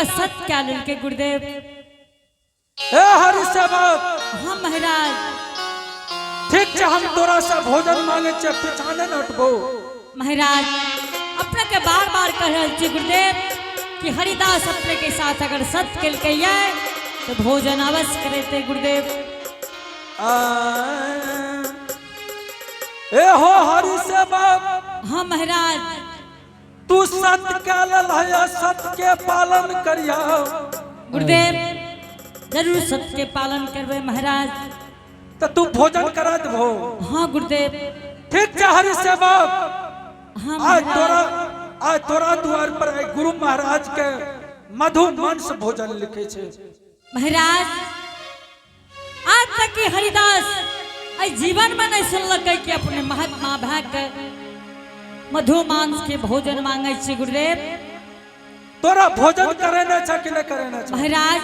हरिदास सत्य क्या लेलकै गुरुदेव। हे हरि सेवक। हाँ महाराज। ठीक छै, हम तोरा से भोजन मांगे छियै, पीछा नहि ने हटबो। महाराज, अपने के बार बार कह रहल छी गुरुदेव कि हरिदास अपने के साथ अगर सत्य केलकै ये तो भोजन अवश्य करेते गुरुदेव। ए हो हरि सेवक। हाँ महाराज। तू सत्य के लेल है, सत्य के पालन करिया। गुरुदेव, जरूर सत्य के पालन करबै महाराज। तो तू भोजन करा देबो? हाँ गुरुदेव। ठीक छै हरि सेवक। हाँ आज तोरा महाराज। आज तोरा द्वार पर आइ गुरु महाराज के मधु मांस भोजन लिखे छै। महाराज, आज तक की हरिदास एहि जीवन में नहीं सुनलकै कि अपने महात्मा भए के मधु मांस के भोजन मांगे छी गुरुदेव। तोरा भोजन करेना छै कि नहीं करेना छै? महाराज,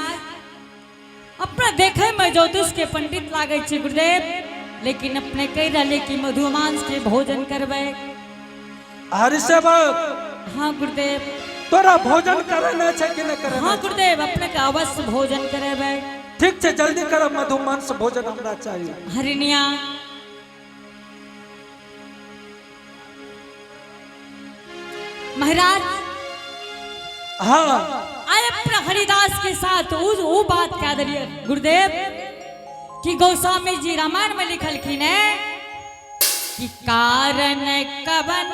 अपना देखे में ज्योतिष के पंडित लागे छी गुरुदेव, लेकिन अपने कह रहे कि मधु मांस के भोजन करबै। हरि सेवक। हाँ गुरुदेव। तोरा भोजन करेना छै कि नहीं करेना हाँ छै? गुरुदेव, अपने के अवश्य भोजन करेबै। ठीक छै, जल्दी करब, मधु मांस भोजन हमरा चाहिए। हरिनिया, महाराज। हाँ। आय अपना हरिदास के साथ उ बात कह दिलिए गुरुदेव कि गोस्वामी जी रामायण में लिखलखिन है कि कारण कवन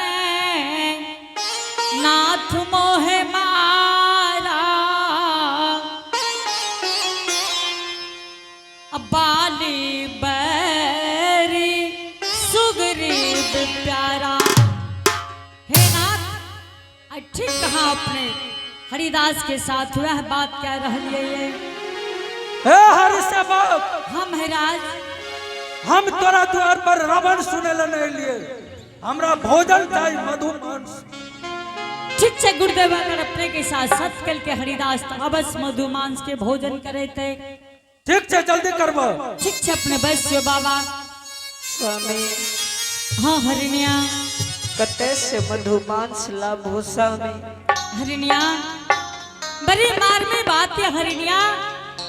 नाथ मोह मारा, बाली बैरी सुग्रीव प्यारा। हे नाथ, आ ठीक कहा अपने, हरिदास के साथ वह बात कह रही है। हे हरि सेवक। हाँ महाराज। हम तोरा द्वार पर रावण सुने ले नहीं लिए, हमरा भोजन चाहिए मधु मांस। ठीक छै गुरुदेव, अगर अपने के साथ सत कल के हरिदास तो अवश्य मधु मांस के भोजन करे थे। ठीक छै, जल्दी करब। ठीक छै, अपने बैसियो बाबा। स्वामी। हाँ हरिणिया। कते से मधुमांस लाभो स्वामी? हरिणिया, बड़ी मार में बात है हरिणिया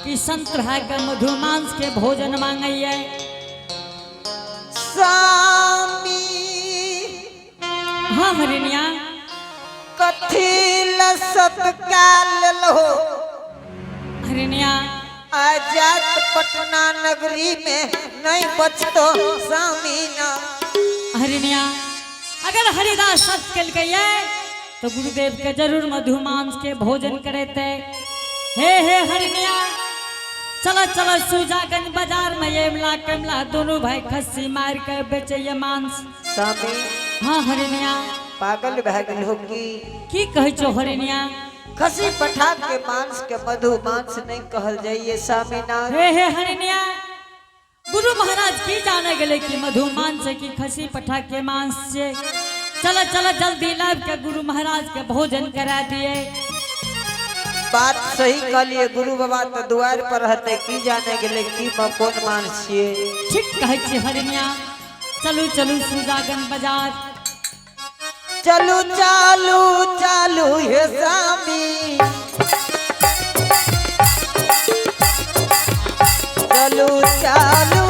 कि संत भाई का मधु मांस के भोजन मांगैये। स्वामी। हाँ हरिणिया। कथी ल सत्काल लहो? हरिणिया। आजाद पटना नगरी में नहीं बचतो स्वामी ना। हरिणिया, अगर हरिदास सत कल गए तो गुरुदेव के जरूर मधुमांस के भोजन करे थे। हे हे हरिणिया, चलो चलो सुजागंज बाजार में येमला कमला दोनों भाई खस्सी मार के बेचे मांस। स्वामी। हाँ हरिणिया। पागल भए गेल हो की? की कहै छो हरिणिया? खसी पठा के मांस के मधु मांस नहीं कहल जाइए स्वामी ना। हे हे हरिणिया, गुरु महाराज की जाने गेले कि मधु मांस की खसी पठा के मांस से। चलो चलो जल्दी लाभ के गुरु महाराज के भोजन करा दिए। बात सही कहलिए, गुरु बाबा तो द्वार पर रहते, की जाने गेले की कोन मांस छिए। ठीक कहै छी हरिणिया, चलू चलू सुजागंज बाजार। चलू चालू चालू हे स्वामी, चलू चालू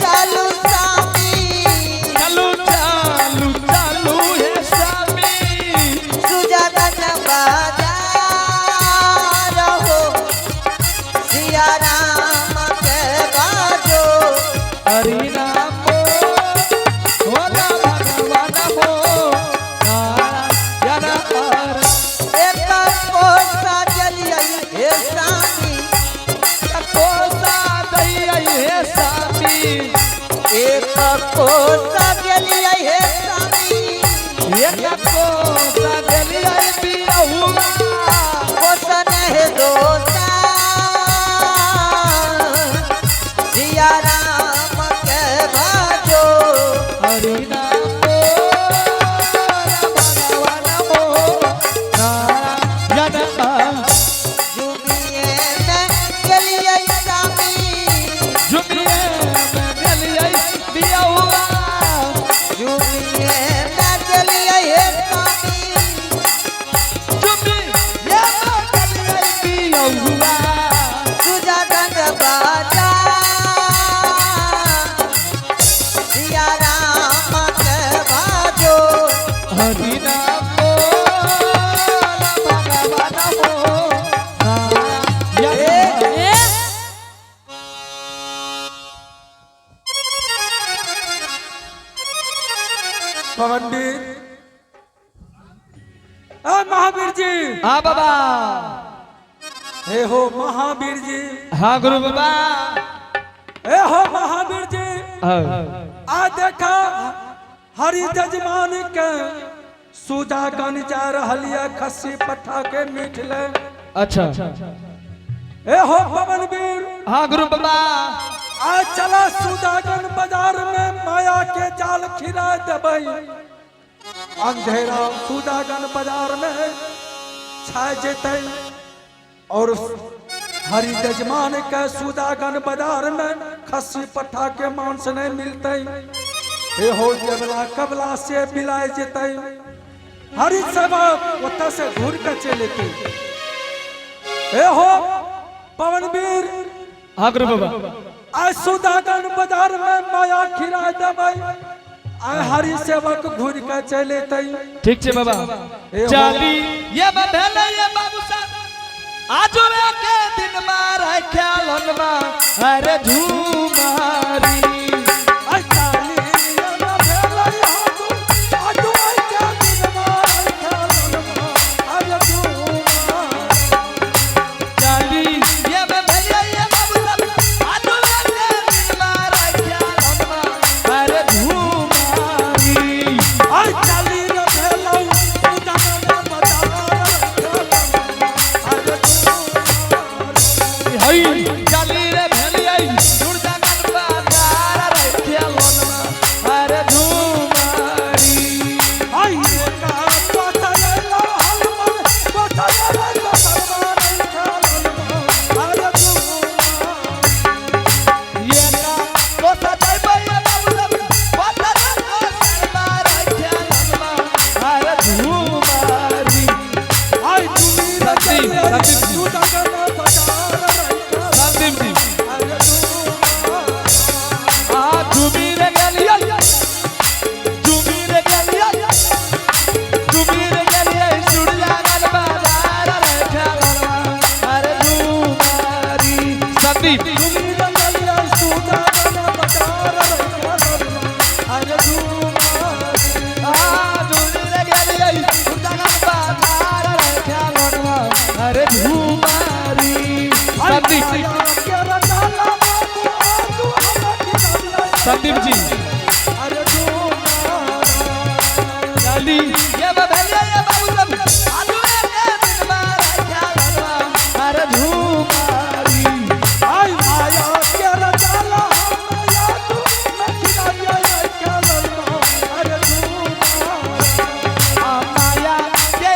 चालू स्वामी। चालू चालू चालू हे स्वामी। सुजागन बाजार हो, सिया राम के बाजो। हरि नाम भोला भगवान हो नारायण हर। एक कोसा जलियै हे स्वामी। कोसा दैयै हे स्वामी। एक कोसा जलियै हे स्वामी। एक कोसा देलियै बिरहुआ। कोसन हे दोसा, सिया राम के बाजो। हरि नाम भोला भगवान हो नारायण हर। जुमिए में गेलियै स्वामी। जुमिए में गेलियै बिरहुआ। जुमिए में गेलियै हे स्वामी। जुमिए हरि नाम बोल भगवान हो नारायण। ए पवनवीर ए महावीर जी हाँ बाबा हे हो महावीर जी हाँ गुरु बाबा हे हो महावीर जी हाँ आ देखा हरि जजमान के सुजागन जा रहल ये खस्सी पठा के मीठ ले अच्छा हे हो पवनवीर हाँ गुरु बाबा आ चला सुदागन बाजार में माया के जाल खिरा देबै अंधेरा सुदागन बाजार में छा जेतै और हरि जजमान के सुदागन बाजार में खस्सी पट्ठा के मांस नहीं मिलतै हे हो जेबला कबला से बिलाय जेतै हरि सेवक ओतऽ से घूर के चलि एतै हे हो पवनवीर हाँ गुरु बाबा आइ सुदागन बाजार में माया खिरा देबै आइ हरि सेवक घूर के चलि एतै ठीक छे बाबा ए हो। चाली ये भेले ये बाबू साहब आज के दिन मार ख्यालन मा अरे झूमारी आइ चाली ये भेलै हाथू, आजू आइ के दिनमा आइ खेलनमा, आइ झूमा। चाली ये भेले ये बाबू साहब आज के दिन मार ख्यालन मा अरे झूमारी आइ चाली रे भेलै सुदागन बाजार खेलनमा, आइ झूमा। हई चाली रे भेले दुर्गागन बाजार रे ख्यालन मा अरे झूमारी आइ का पतयला हनुमान, पतयला दरबार खेलनमा, आइ झूमा। ये का कोसा जाइबै ये बाबू सब पता को सरबार ख्यालनमा अरे झूमारी आइ तुमी संदीप, संदीप जी। सुदागन बाजार संदीप जी अरे झूमा। आ झूमी रे गेलियै झूमी रे गेलियै झूमी रे गेलियै सूर्यागन बाजार रे ख्यालनमा अरे झूमारी संदीप तुमी रंगलिया सुदागन बाजार अरे झूमा। आ झूमी रे गेलियै सूर्यागन बाजार रे ख्यालनमा अरे झूमारी संदीप माया के रंगाला बाबू आजू हम खिलाड़िया। संदीप जी अरे झूमा। डाली ये बबलिया ये बाबू सब आलू के दिन मारा ख्यालवा अरे झूमारी आइ माया के रंगाला हम आजू हम खिलाड़िया खेलनमा। अरे झूमा। आ माया के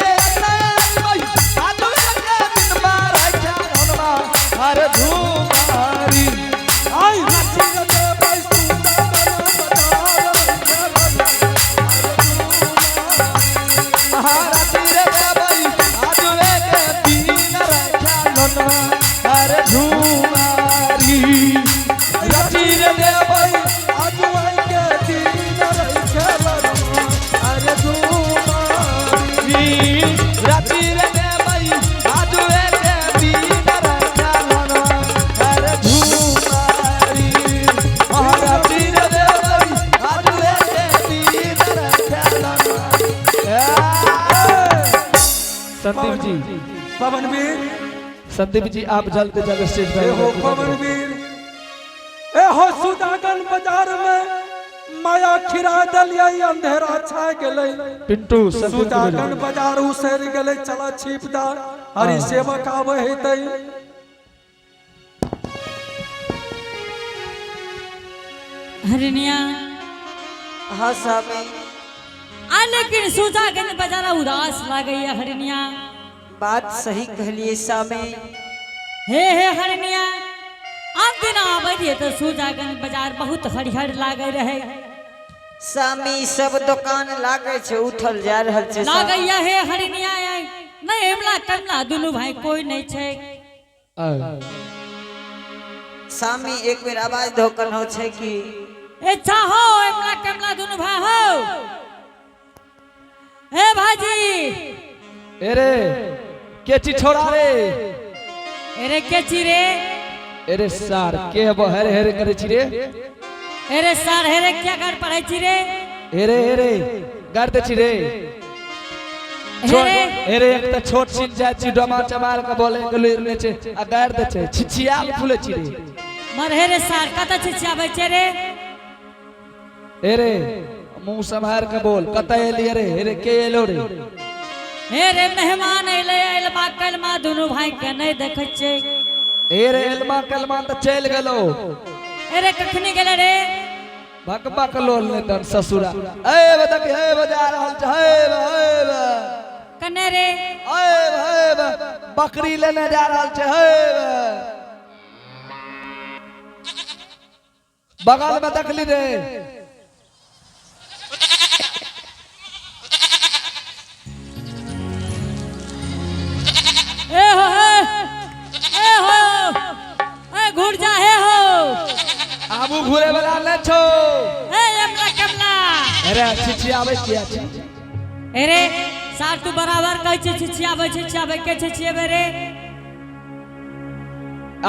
भाई आलू के दिन मारा ख्यालवा अरे झूमारी आइ रची देबै सुदागन बाजार महाराजी रे बाबई आलू के दिन ख्यालवा अरे झूमारी रची रे देवई आजू आई के दिन रही खेलनमा। अरे झूमारी। राती रे देवई आजुए के दिन रखालनवा अरे झूमारी राती रे देवई आजुए के दिन रखालनवा संदीप जी पवनवीर संदीप जी आप जल्द से जल्द स्टेज ए हो पर पवनवीर ए हो सुदागन बाजार में माया खिरा दलियै अंधेरा छा गेलै पिंटू सुदागन बाजार उसरि गेलै चला छिप दा हरि सेवक आबै हेतै हरिणिया हाँ स्वामी आ लेकिन सुजागंज बाजार उदास लागैया हरिणिया बात सही कहलिए स्वामी हे हे हरिणिया आब दिन आबै रहियै तऽ सुजागंज बाजार बहुत हरिहर लागै रहै स्वामी सब दुकान लागे छै उठल जा रहल छै स्वामी। लागैया हे हरिणिया आइ। नहि हेमला कमला दुनू भाई कोई नहि छै स्वामी एक बेर आवाज धो कन्हो छै कि अच्छा हो हेमला कमला दुनू भाई हो अरे के ची छोड़ा रे? अरे के छी रे? अरे सार के हबो हेरे हेरे करे छी रे? अरे सार हेरे क्या कर पढ़ै छी रे? हेरे हेरे गार दे छी रे। हेरे अरे एक त छोट छिन जाय छी डमा चमार के बोले के लुर ने छे आ गार दे छे छिछियाल फुले छी रे। मर हेरे सार कत छिछियाबै छे रे? अरे मुंह सम्हार के बोल कत एली रे? हेरे के एलो रे? हे रे मेहमान एलै एलमा कलमा दुनू भाई के नहीं देखै छै। अरे एलमा कलमा त चल गेलो। अरे कखनी गेलै रे? भकबा के लोल ने तन ससुरा। ए बता के हे बजा रहल छ हे हे कने रे? ए हे बकरी लेने जा रहल छ हे बगल में देखली रे। ए हो ए हो ए घुर जा हे हो। आबू घुरे वाला न छो। ए एमला कमला। अरे छिछियाबै किया छी? अरे सार तू बराबर कहै छै छिछियाबै छिछियाबै के छिछियाबै रे?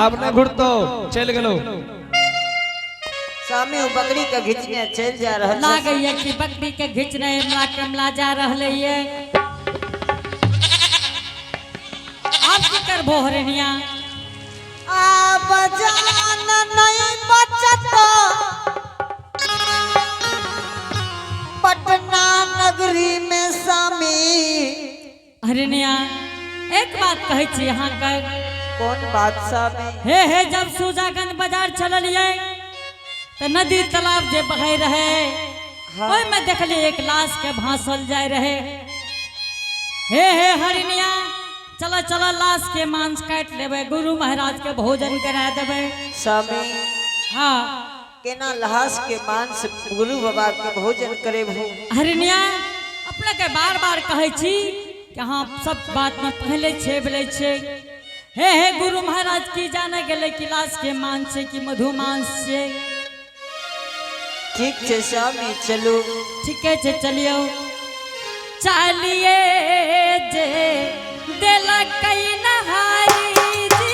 आब न घुरतो चल गेलो। स्वामी उ बकरी के घिचने चल जा रहल छै। लागैया कि बकरी के घिचने एमला कमला जा रहलै ये। आब की करबो हरनिया? आब जान नहीं बचत पटना नगरी में स्वामी। हरनिया एक बात कहै छी अहाँ के। कौन बात स्वामी? हे हे जब सुजागंज बाजार चललियै त नदी तालाब जे बहै रहे ओहिमे देखलियै एक लाश के भासल जाय रहे। हे हे हरिनिया चल चल लाश के मांस काटि लेबै गुरु महाराज के भोजन करा देबै। स्वामी हाँ केना लाश के मांस गुरु बाबा के भोजन करेबू? हरिनिया अपने के बार बार कहै छी कि अहाँ सब बात में पहले छे बोलै छे। हे हे गुरु महाराज की जाने गेलै कि लाश के मांस छै कि मधु मांस छै। ठीक छै स्वामी चलू। ठीके छै चलियौ। चलिए जे देलकै नहारी जी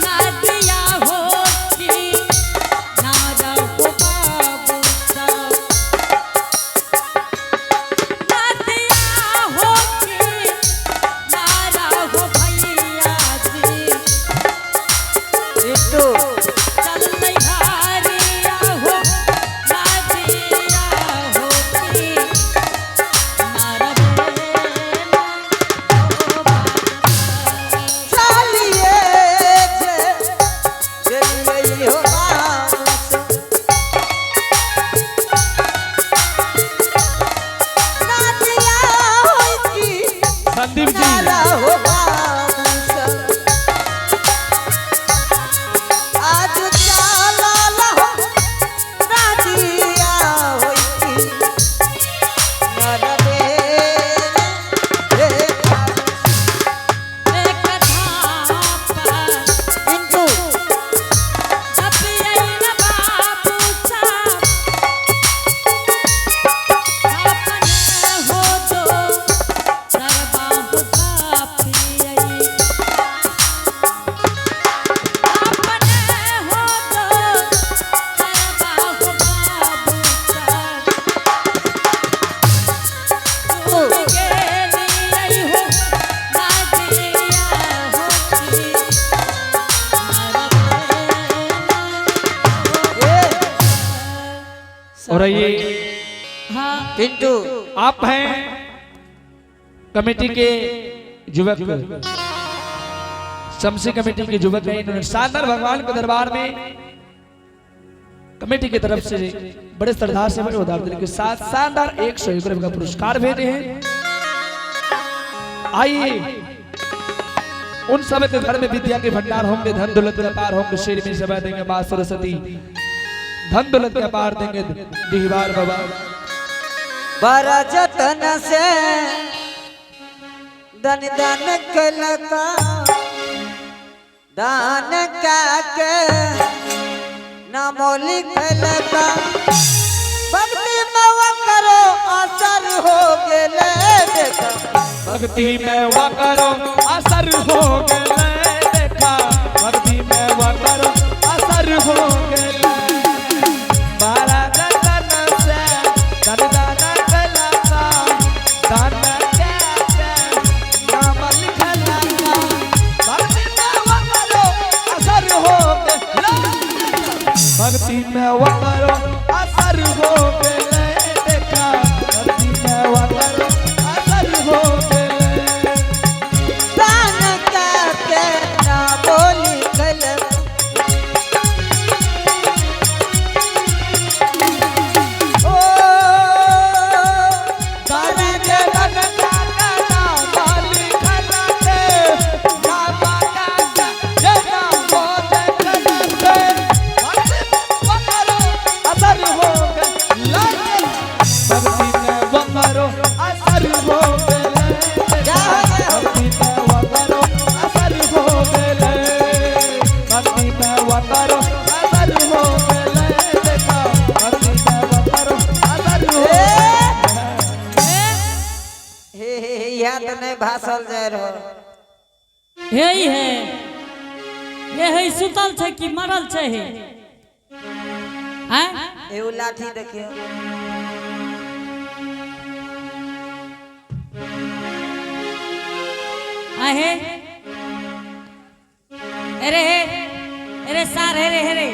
नदिया हो की नारद बाबू साहब। नदिया हो की नारद भैया जी। बिट्टू चललै हरिया हो नदिया हो की नारद चलिए जे चलिए हो मांस। नदिया होई की संदीप जी नारा हो मांस। आज चालल हो नदिया होई की नरबे रे एक धापा पिंटू जपियै न बाबू साहब अपने हो दो सरबाहु थापियै। अपने हो दो सरबाहु बाबू साहब। डूब गेलियै हो नदिया हो की और ये हाँ पिंटू आप हैं कमेटी के युवक शमसी कमेटी के युवक हैं। इन्होंने शानदार भगवान के दरबार में कमेटी की तरफ से बड़े श्रद्धा से बड़े उदार दिल के साथ शानदार 101 रुपए का पुरस्कार भेजे हैं। आइए उन सब के घर में विद्या के भंडार होंगे, धन दौलत के पार होंगे, शेर में सभा देंगे मां सरस्वती, धन दौलत के पार देंगे दीवार बाबा। बड़ा जतन से दन दान कलका दान काके नामो लिखलका भक्ति मवा करो। भक्ति में वा करो असर हो गए देखा, भक्ति में वा करो असर हो गए। बारा दन से दन दाना कलाका, दान के के नाम लिखला का। भक्ति में वा करो असर हो गए, भक्ति में वा करो असर हो गए देखा, भक्ति में वा करो असर हो गए। दान के नामो लिखल। ओ दानी के धन का नाम लिखल ते, नाम का के नाम लिखल ते। भक्ति में वा करो असर हो गए, भक्ति में वा करो असर हो गए, भक्ति में वा करो असर हो गए, भक्ति में वा करो असर हो गए देखा, भक्ति में वा करो असर हो गए। हे हे हे, यहाँ तो नहीं भाषल जाय रहो। हे ही है, ये है सुतल छै कि मरल छै हे? आँय? एगो लाठी देखियो। आहे, अरे हे, अरे सार, हे रे, हे रे।